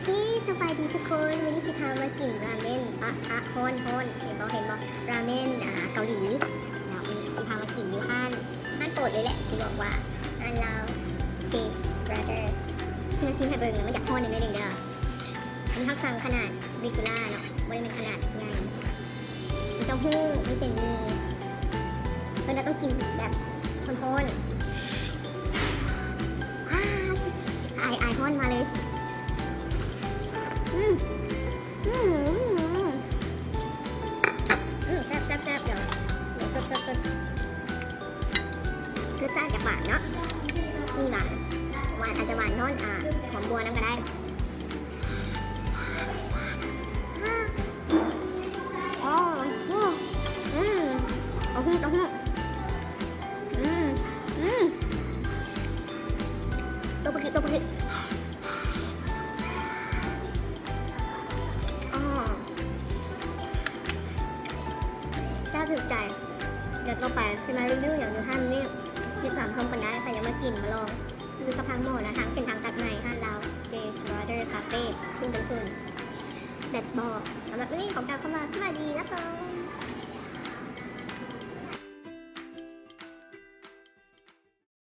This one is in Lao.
ເອີ ສະບາຍດີທຸກຄົນ, ມື້ນີ້ຊິພາມາກິນຣາເມນ ອະ ອະ ຮ້ອນ ຮ້ອນ ເຫັນບໍ່ ເຫັນບໍ່ ຣາເມນ ອາ ເກົາຫຼີເນາະ. ມື້ນີ້ຊິພາມາກິນຢູ່ຮ້ານ ຮ້ານໂປດເລີຍແຫຼະ ທີ່ບອກວ່າ ຮ້ານລາວ Taste Brothers. ຊິມາຊີມໃຫ້ເບິ່ງ ມັນຢາກຮ້ອນໜ້ອຍໜຶ່ງເດີ. ອັນນີ້ເຮົາສັ່ງຂະໜາດເຣກູລາເນາະ ບໍ່ໄດ້ແມ່ນຂະໜາດໃຫຍ່. ມີເຕົ້າຫູ້ ມີເສັ້ນໝີ່ ເພິ່ນວ່າຕ້ອງກິນແບບຮ້ອນໆ. ອາຍ ອາຍຮ້ອນມາເລີຍ. ອືມ ອືມ ອືມ ອືມ ແຊບ ແຊບ ແຊບ ດຽວ ດຽວ ສົດ ສົດ ສົດ. ລົດຊາດຈະຫວານເນາະ ມີຫວານ ຫວານ ອາດຈະຫວານຍ້ອນ ອາ ຫອມບົ່ວນຳກໍໄດ້. ອໍ ອືມ ເຕົ້າຫູ້ ເຕົ້າຫູ້ ອືມ ອືມ ໂຕປະກິ ໂຕປະກິ ອໍ ແຊບຖືກໃຈ. ດຽວຕໍ່ໄປຊິມາຣີວິວຫຍັງຢູ່ຮ້ານນີ້ ຕິດຕາມຊົມກັນໄດ້. ໃຜຢາກມາກິນມາລອງ ຢູ່ສະພານໝໍນະ ທາງເສັ້ນທາງຕັດໃໝ່ ຮ້ານລາວ Taste Brothers Cafe ເພິ່ນເປັນສູນ Best Ball. ສຳລັບມື້ນີ້ຂໍກ່າວຄຳວ່າ ສະບາຍດີ ລາກ່ອນ.